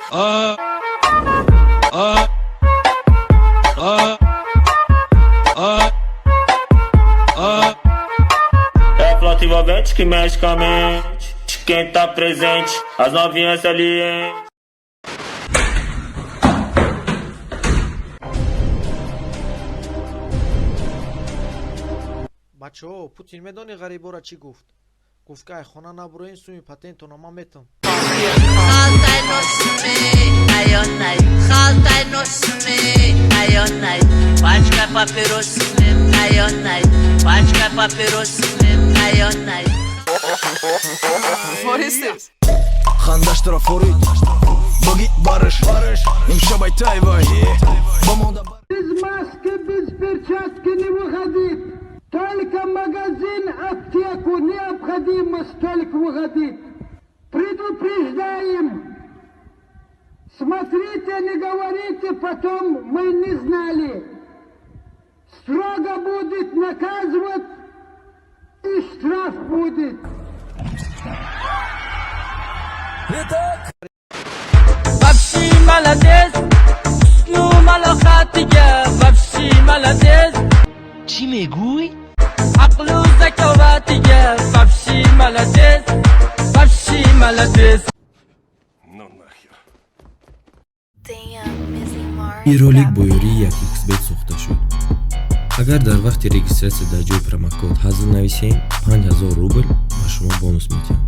É flauta envolvente que mexe com a mente. De quem tá presente, as novinhas salientes. Бачаҳо, Путин медонӣ ғарибора чӣ гуфт? Гуфт, ки ай хона набуроин, суми патентона ман метам. Халтай носме, айонай, халтай носме, айонай, пачка папиросме, айонай, пачка папиросме, айонай. Хандаш тарафорид боги барш имшабай тайвай бомонда. Без маски, без перчатки не выходить. Только магазин, аптеку необходимо столько выходить. Предупреждаем. Смотрите, не говорите потом, мы не знали. Строго будет наказывать, и штраф будет. Вообще молодец, ну малохатига, вообще молодец. Чӣ мегӯй? Ақлу заковатига, вообще молодец, вообще молодец. Ну нахер. Ин ролик бо ёрии 1xBet сохта шуд. Агар дар вақти регистрация дар ҷои промокод ҳазл нависем, 5000 рубл ба шумо бонус медиҳанд.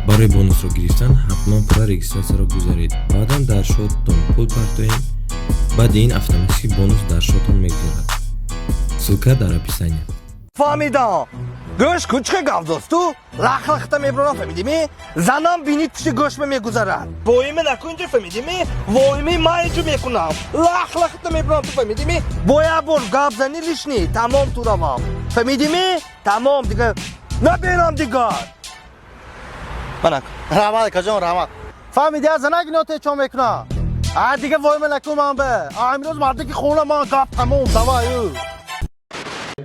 Барои бонусро гирифтан ҳатман пурра регистрацияро гузаред, баъдан дар шотон пул партоед. Баъди ин автоматически бонус дар шотон мегузарад. Ссылка дар описание. Фаҳмидам, гӯш кун, чӣ гап, дӯсту лахлахта мебурам, фаҳмидими? Занам бинӣ, пушти гӯшма мегузарад. Воима накун инҷо, фаҳмидими? Воими ман инҷо мекунам, лахлахта мебурам, ту фаҳмидими? Бо як бор гап зани лишний, тамом, ту равам, фаҳмидими? Тамом, дигар наберам дигар. Манак. Раҳмат, акаҷон, раҳмат. Фаҳмиди, аз занак ино течон мекуна. А дига войма накун ман бе. А имрӯз мардаки хона ман, гап тамом, давай ӯ.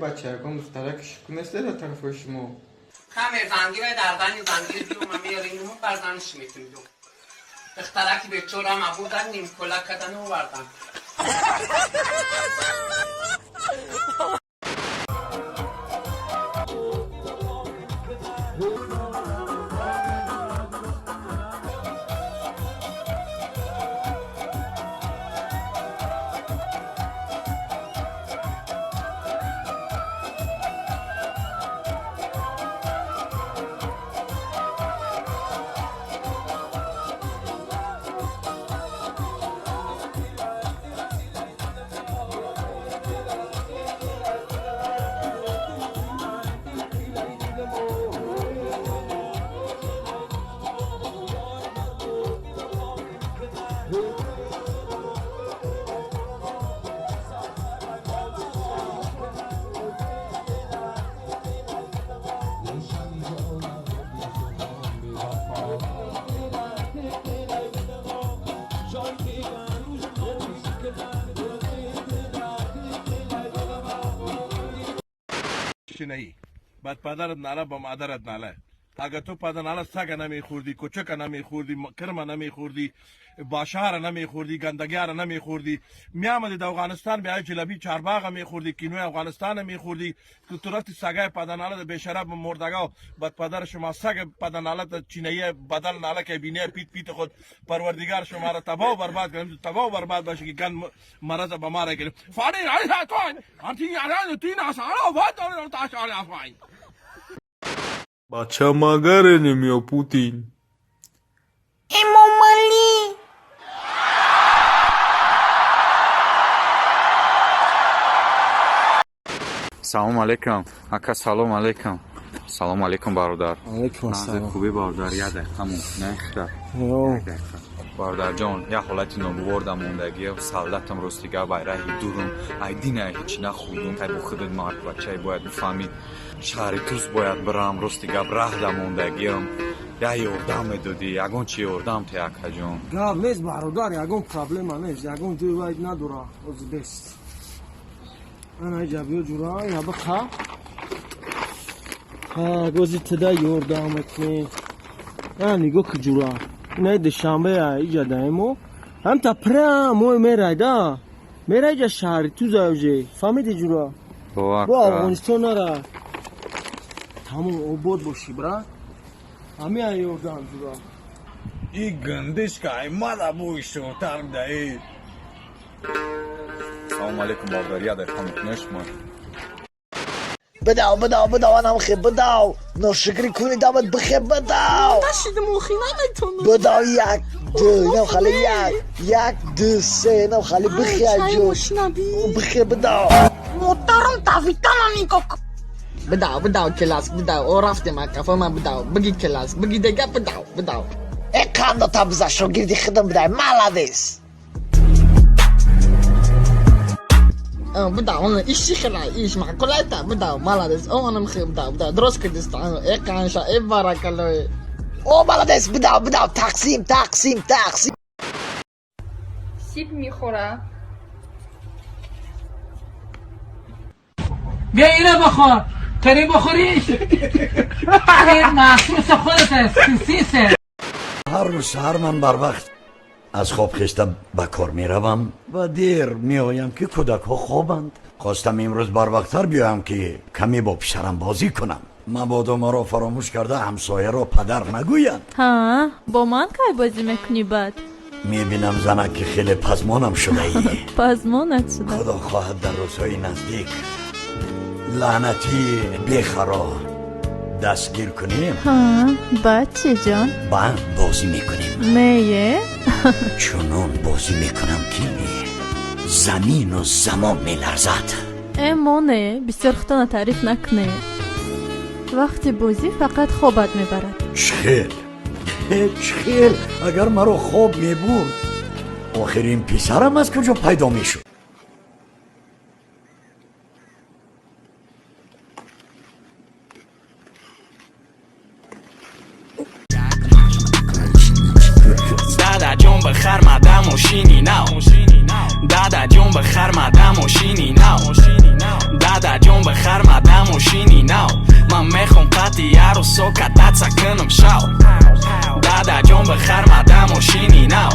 Бача, ягон духтарак шуку нест дар тарафҳои шумо? Каме занги ва дардани занги биёма меринуму барзаниш метимдум. Духтараки бечора мабудан, нимкола кадану овардан. چینایی بعد پدرت ناله با مادرت ناله. اگر تو پدر ناله سگ نمیخوردی، کوچک نمیخوردی، کرم نمیخوردی، باشار نمیخوردی، گندگیار نمیخوردی، میامدی در افغانستان بیای جلبی چارباغ میخوردی، کینوی افغانستان میخوردی. تو تو رفتی سگای پدر ناله بیشرف مردگا. بعد پدر شما سگ پدر ناله چینایی بدل ناله که بینه پیت پیت خود، پروردگار شما را تباه و برباد کنه، تباه و برباد باشه که گند مرض به ما را گرفت. فانی Бача Магариним ё Путин? Эмомалӣ. Салом алейкум, ака, салом алейкум, салом алейкум, бародар. Алейкум ассалом. Хубӣ, бародар? Як дақиқа мумкин не? Як дақиқа, бародарҷон. Як ҳолати ногувор мондагӣ савлатам. Рости гап, ай раҳи дурум, ай дина ҳеч нахӯрдум. Ай бо худат мард бачай бояд бифаҳмӣ. Шаҳри Туз бояд бирам. Рости гап, раҳда мондагиам. Як ёрдам медодӣ, ягон чи ёрдам те, акаҷон. Гап нест, бародар, ягон проблема нест, ягон ҷой вай надора. Ози бест. Ана иҷа биё, ҷура, ина биха. Так, ози тида ёрдам мекунем. Ана нигоҳ ки, ҷура. Инаи Душанбе иҷа даемо. Ҳамта прямо мерай да. Мерай иҷа шаҳри Туза уже. Фаҳмиди ҷура? Бо Афғонистон нара. Тамом, обод бошӣ, брат. Ҳамин ай ёрдам ҷура. И гандишка ай мада бӯи шӯртар даи. Салому алейкум, бародар, як дақиқа мекунед шумо? Бидав, бидав, бидав, анам хе, бидав. Ношукрӣ кунӣ дамат бихе, бидав. Нашидам, охи наметонам. Бидав, як, ду, инам хали як, як, ду, се, инам хали бихе аҷо. Бихе, бидав. Модарам давидана нигоҳ. Бидав, бидав, келас, бидав, о рафтем акафо ман бидав, биги келас, биги дега бидав, бидав. Э қандата биза шогирди худам бидай, молодец. Бидав, иши хела, иш маъқулайта, бидав, молодец, о анам хе, бидав, бидав, дуруст кардиста, э қанша, э баракалло. О молодец, бидав, бидав, тақсим, тақсим, тақсим. Сиб мехӯра. بیا اینو بخور تری بخوریش این مخصوص خودت است سیسه. Ҳар рӯз саҳар ман барвақт аз хоб хеста ба кор меравам ва дер меоям, ки кӯдакҳо хобанд. Хостам имрӯз барвақттар биёям, ки каме бо писарам бозӣ кунам. Мабодо маро фаромӯш карда, ҳамсояро падар нагӯянд. Ҳа, бо ман кай бозӣ мекунӣ баъд? Мебинам, занак, ки хеле пазмонам шудаӣ. Пазмонат шуда. Худо хоҳад, дар рӯзҳои наздик лаънатии бехаро дастгир кунем. Ҳа, баъд чӣ, ҷон? Баъд бозӣ мекунем. Нее. Чунон бозӣ мекунам, ки замину замон меларзад. Э, моне, бисёр худтона таъриф накунед. Вақти бозӣ фақат хобат мебарад. Чхел чхел, агар маро хоб мебурд, охир ин писарам аз куҷо пайдо мешуд? Дадаҷон, бихар мада мошини нав. Дадаҷон, бихар мада мошини нав. Дадаҷон, бихар мада мошини нав. Ман мехом қати ярусо кататься кунам шав. Дадаҷон, бихар мада мошини нав.